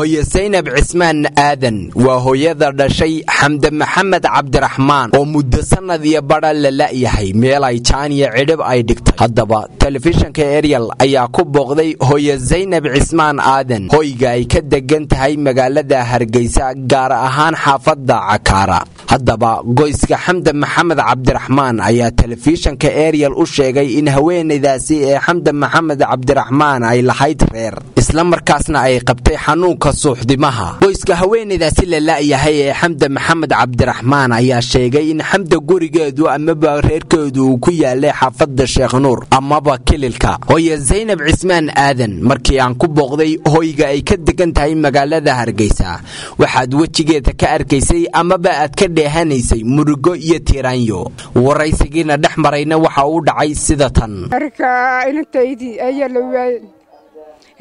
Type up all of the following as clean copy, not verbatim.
Hooye Saynab Cismaan Aadan waa hooyada dhashay Xamde Maxamed Cabdiraxmaan oo muddo sanad iyo badha la la'yahay meel ay jaan iyo cidhib ay dhigtay. Haddaba telefishanka Ariel ayaa ku booqday hooye Saynab Cismaan Aadan hoyga ay ka degan tahay magaalada Hargeysa, gaar ahaan xaafadda Cakaara. Haddaba qoyska Xamde Maxamed Cabdiraxmaan ayaa telefishanka Ariel u sheegay in haweenaydaasi ee Xamde Maxamed Cabdiraxmaan ay lahayd reer, isla markaasna ay qabtay xanuunka suuxdimaha. Qoyska haweenaydaasi la la'yahay ee Xamde Maxamed Cabdiraxmaan ayaa sheegay in Xamde gurigeedu amaba reerkeedu uu ku yaalay xaafadda Sheekh Nuur amaba Kililka. Hooye Zaynab Cismaan Aadan markii aan ku booqday hoyga ay ka degan tahay magaalada Hargeysa, waxaad wejigeeda ka arkaysay amaba aad ka dheehanaysay murugo iyo tiiraanyo. Waraysigiina dhex marayna waxa uu dhacay sida tan. Marka inantaydii ayaa la waayey,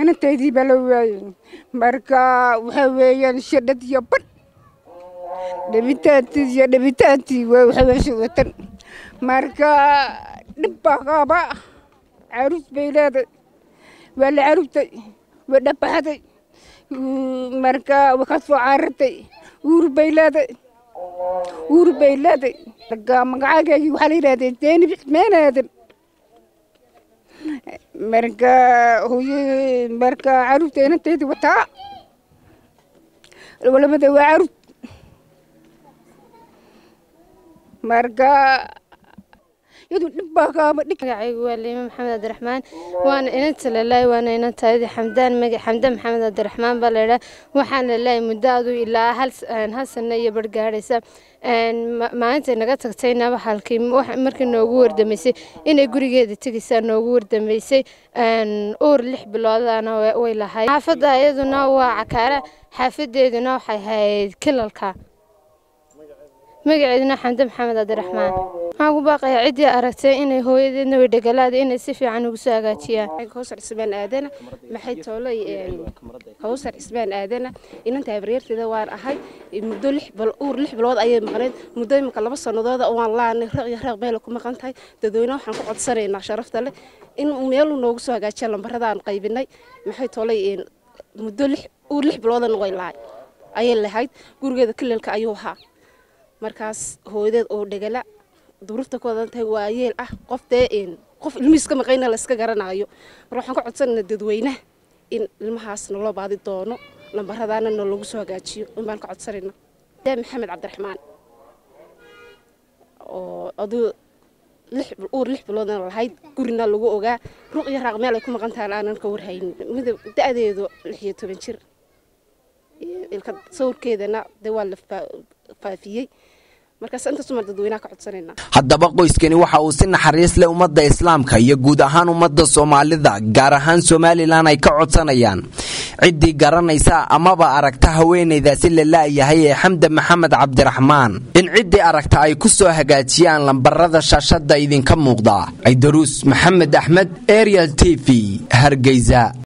inantaydii baa la waayey. Marka waxa weeyaan shadhad iyo badh dhibitaantii iyo dhibitaantii waa waxa weeye watan. Marka dhib baa qaba, caruus bay leedahay, waa la carubtay, waa dhabaxday, marka waa ka soo carartay, uur bay leedahay, uur bay leedahay. Marka magacaagaygii waxaa la yidhahdee Zeynab Cismaan Aadan. Marka hooye, marka carruurta inantayda wataa labada waa carruur. Marka iyadu dhib baa kaaba dhig. Magacaygu waa Liima Maxamed Cabdiraxmaan, waana inanta lalaay, waana inantaydii Xamdaan. Magac Xamdaan Maxamed Cabdiraxmaan baa laydhaa. Waxaan lalaay muddo adu ilaa hal sano iyo barh gaadhaysa. Maalintay naga tagtayna halkii markii noogu wardamaysay inay gurigeeda tegaysaa noogu wardamaysay. Uur 6 biloodana way lahayd. Xaafadda iyaduna waa Cakaara, xaafadeeduna waxay ahayd Kilalka. Magaceeduna Xamde Maxamed Cabdiraxmaan. Waxaan ku baaqayaa ciddii aragtay inay hooyadeedna way dhagalaada inay si fiican ugu soo hagaajiyaan. Kowsar Cismaan Aadana, maxay toolay Kowsar Cismaan Aadana, inanta habaryarteeda waan ahay. Muddo 6 bil, uur 6 bilood ayay maqnayd. Muddo imika 2 sanadooda waan laanay, raq iyo raq beela ku maqan tahay. Dadweynaha waxaan ku codsanaynaa sharafta leh in meel noogu soo hagaajiya lambarada aan qaybinay. Maxay toolay muddo 6 uur 6 biloodana way lahay ayay lahayd, gurigeeda Kililka ayuu ahaa. Markaas hooyadeed oo dhagala duruufta ku wadan tahay, waa yeel ah, qof dee qof ilmihiis ka maqayna la iska garanayo. Marka waxaan ka codsanaynaa dadweynaha in ilmahaas naloo baadi doono, lambaradaana nalagu soo hagaajiyo in baan ka codsanaynaa. Maxamed Cabdiraxmaan oo aduu uur 6 biloodna lahayd, gurina lagu ogaa, ruq iyo raaq meel ay ku maqan tahay aanan ka warhaynin. Midab da-deedu 16 jir, ilka sawirkeedana dee waa la faafiyey. Markaas intaas umar dadweynaha ka codsanaynaa. Haddaba qoyskani waxa uu si naxariis leh ummadda islaamka iyo guud ahaan ummadda Soomaalida, gaar ahaan Somalilan, ay ka codsanayaan ciddii garanaysa amaba aragta haweenaydaasi la la'yahay ee Xamde Maxamed Cabdiraxmaan in ciddii aragta ay ku soo hagaajiyaan lambarada shaashadda idinka muuqda. Cidaruus Maxamed Axmed, Ariel TV, Hargeysa.